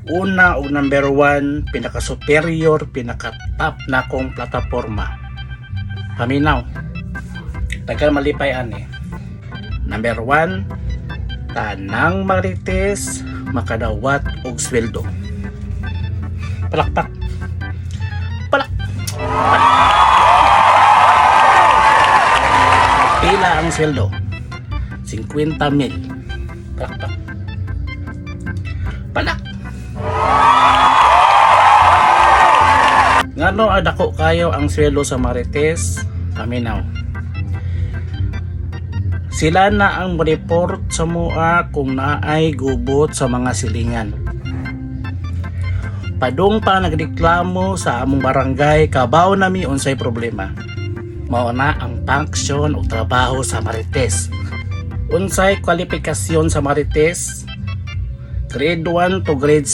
Una ug number one, pinaka superior, pinaka top na akong plataporma. Paminaw. Tagal malipay ani. Number one, tanang marites makadawat og sweldo. Palakpak. Palak. Pila ang sweldo? 50 mil. Palakpak. Palak. Ngano dako kayo ang sweldo sa Marites? Paminaw. Sila na ang report sa mua kung naay gubot sa mga silingan. Padung pa nagreklamo sa among barangay, kabaw nami unsay problema. Mao na ang function o trabaho sa Marites. Unsay kwalifikasyon sa Marites? Grade 1 to grade